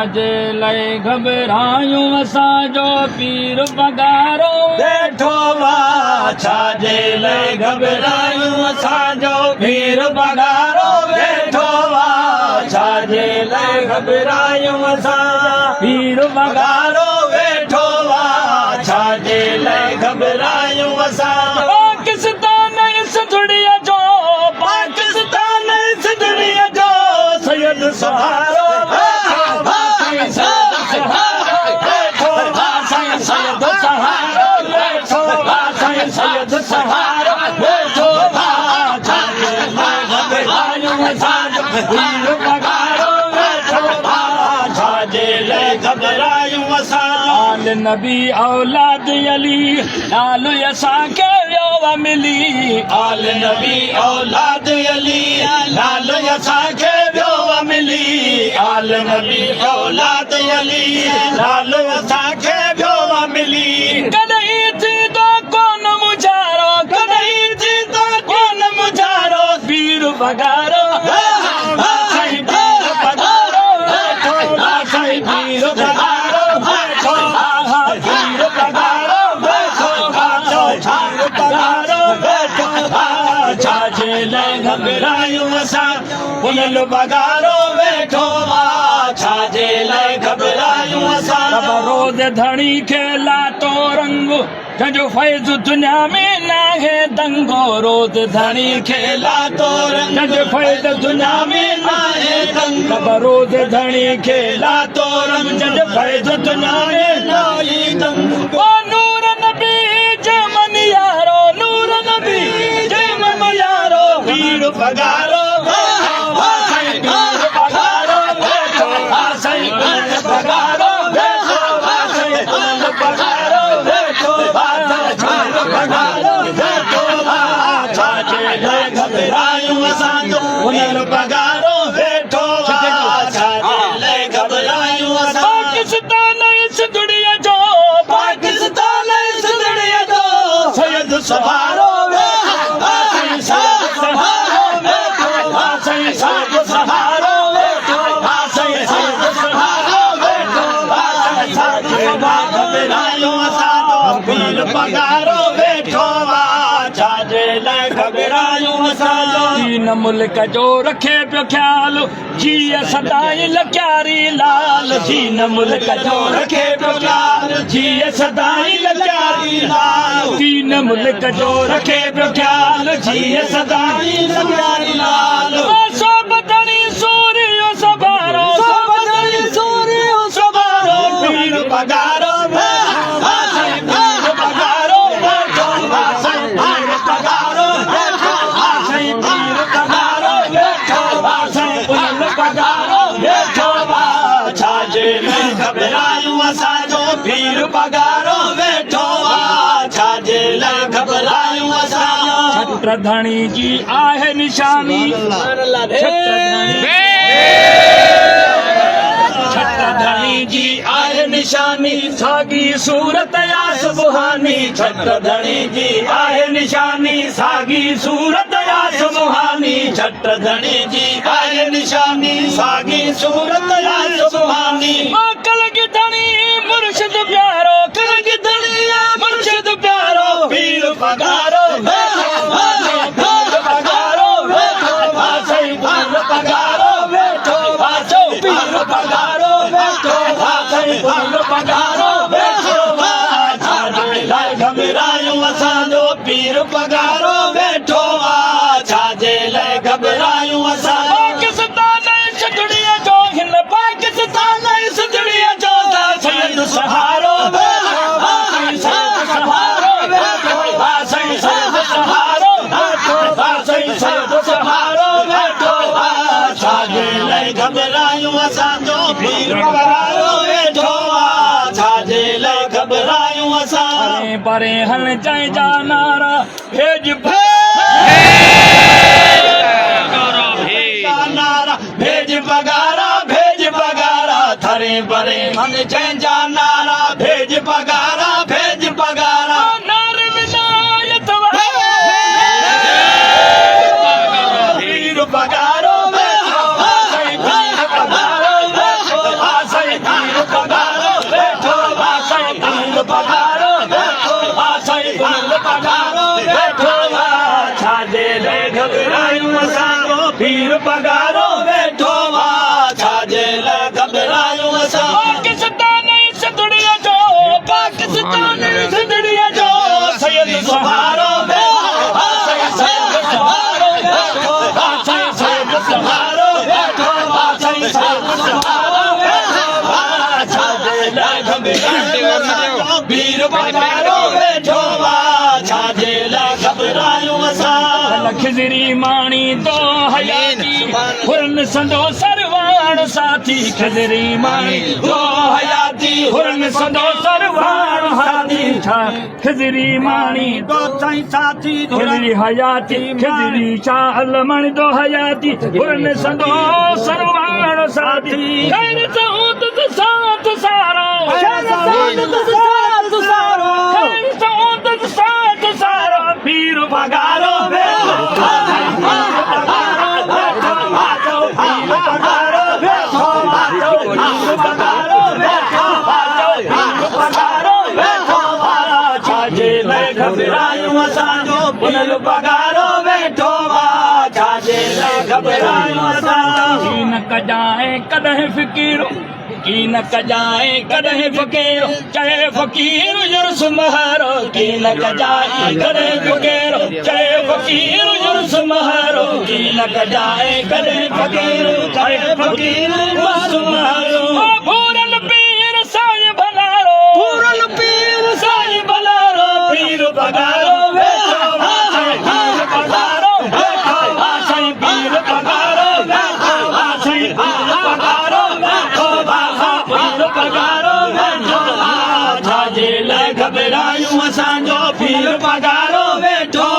ڇا جي لئه گهٻرايون اسان جو پير پڳارو ويٺو آ، ڇا جي لئه گهٻرايون اسان جو پير پڳارو ويٺو آ، ڇا جي لئه گهٻرايون اسان پير پڳارو ويٺو آ، ڇا جي لئه گهٻرايون اسان. پاڪستان سنڌڙيء جو، پاڪستان سنڌڙيء جو سيد سهارو ويٺو آ، سائين سيد سهارو ويٺو آ، سائين سيد سهارو ويٺو آ، سائين سيد سهارو ويٺو آ، ڇا جي لئه گهٻرايون اسان جو پير پڳارو ويٺو آ، ڇا جي لئه گهٻرايون اسان. آل نبي اولاد علي نالو اسان کي ويو آ ملي. آل نبي اولاد علي نالو اسان کي ويو آ ملي. آل نبي اولاد علي نالو اسان کي ويو آ ملي. ڪڏهن ٿيندو ڪونه مونجهارو، ڪڏهن ٿيندو ڪونه مونجهارو. پير پڳارو سائين پير پڳارو ويٺو آ، سائين پير پڳارو ويٺو آ، پير پڳارو ويٺو آ، پير پڳارو ويٺو آ، ڇا جي لئه گهٻرايون اسان، پنهل پڳارو ويٺو آ، ڇا جي لئه گهٻرايون اسان. رب روز ڌڻي کي لاتو رنگ، جنهن جو فيض دنيا ۾ ناهي دنگو. روز ڌڻي کي لاتو رنگ، جنهن جو فيض دنيا ۾ ناهي دنگو. رب روز ڌڻي کي لاتو رنگ، جنهن جو فيض دنيا ۾ ناهي دنگو. او نور نبي جي من يارو، نور نبي جي من يارو، پير پڳارو ويٺو آ، سائين پير پڳارو ويٺو آ، سائين پير پڳارو ويٺو آ، سائين پير پڳارو ويٺو آ، پير پڳارو ويٺو آ، ڇا جي لئه گهٻرايون اسان جو پير پڳارو ويٺو آ، ڇا جي لئه گهٻرايون اسان. پاڪستان ۽ سنڌڙيء جو، پاڪستان ۽ سنڌڙيء جو سيد سهارو ويٺو آ، سائين سيد سهارو ويٺو آ، سائين سيد سهارو ويٺو آ، سائين سيد سهارو ويٺو آ، ڇا جي لاء گهٻرايون اسان جو پير پڳارو ويٺو آ، ڇا جي لاء گهٻرايون اسان جو. دين ملڪ جو رکي پيو خيال، جيء سدائين لڪياري لال. دين ملڪ جو رکي پيو خيال، جيء سدائين لڪياري لال. دين ملڪ جو رکي پيو خيال، جيء سدائين لڪياري لال. سو ٻڌڻي سوريو سڀارو، سو ٻڌڻي سوريو سڀارو، پير پڳارو ويٺو آ، سائين پير پڳارو ويٺو آ، سائين پير پڳارو ويٺو آ، سائين پير پڳارو ويٺو آ، سائين پير پڳارو ويٺو آ، ڇا جي لئه گهٻرايون اسان جو پير پڳارو ويٺو آ، ڇا جي لئه گهٻرايون اسان. ڇٽ ڌڻي جي آهي نشاني، ڇٽ ڌڻي جي آهي نشاني، ساڳي صورت آ سبحاني. ڇٽ ڌڻي جي آهي نشاني، ساڳي صورت آ سبحاني. ڇٽ ڌڻي جي آهي نشاني، ساڳي صورت آ سبحاني. ڪلگي ڌڻي مرشد پيارو، ڪلگي ڌڻي مرشد پيارو، پير پڳارو ويٺو آ، پير پڳارو ويٺو آ، سائين پير پڳارو ويٺو آ، پير پڳارو ويٺو آ، سائين پير پڳارو ويٺو آ، ڇا جي لاء گهٻرايون اسان جو پير پڳارو ويٺو آ، ڇا جي لاء گهٻرايون اسان. پاڪستان ۽ سنڌڙيء جو هن پاڪستان ۽ سنڌڙيء جو سيد سهارو ويٺو آ، سائين سيد سهارو ويٺو آ، سائين سيد سهارو ويٺو آ، سائين سيد سهارو ويٺو آ، ڇا جي لاء گهٻرايون اسان جو پير پڳارو ويٺو آ، ڇا جي لاء گهٻرايون اسان. پرين پرين هل چئين جا نعرا ڀيڄ نعرا ڀيڄ پڳارا ڀيڄ پڳارا، ٿرين پرين هل چئين جا نعرا ڀيڄ پڳارا ڀيڄ پڳارا. نار ولايت پير پڳارو ويٺو آ، سائين پير پڳارو ويٺو آ، سائين سوارو ويٺو آ، ڇا جي لاء گهٻرايون اسان جو پير پاڳارو ويٺو آ، ڇا جي لاء گهٻرايون اسان. خضري ماڻي تو حياتي، حرن سندو سرواڻ ساٿي. خضري ماڻي تو حياتي، حرن سندو سرواڻ ساٿي. ڇا خضري ماڻي تو سائين ساٿي، خضري حياتي، خضري شاهه ماڻي تو حياتي، حرن سندو سرواڻ ساٿي. خير سهوت ساٿ سارو، خير سهوت ساٿ سارو، خير سهوت ساٿ سارو، پير پاڳارو ويٺو آ، پير پاڳارو ويٺو آ، پير پاڳارو ويٺو آ، پير پاڳارو ويٺو آ، پير پاڳارو ويٺو آ، ڇا جي لاء گهٻرايون اسان جو پير پاڳارو ويٺو آ، ڇا جي لاء گهٻرايون اسان. ڪي نه ڪجانء ڪڏهن فقير، ڪي نه ڪجانء ڪڏهن فقير، چئي فقير يرس مهارو. ڪي نه ڪجانء ڪڏهن فقير، چئي فقير يرس مهارو. ڪي نه ڪجانء ڪڏهن فقير، چئي فقير يرس مهارو. ڀورل پير سائين ڀلارو، ڀورل پير سائين ڀلارو، پير پاڳارو ويٺو آ، سائين پير پاڳارو ويٺو آ، سائين پير پاڳارو ويٺو آ، سائين پير پاڳارو ويٺو آ، پير پاڳارو ويٺو آ، ڇا جي لاء گهٻرايون اسان جو پير پاڳارو ويٺو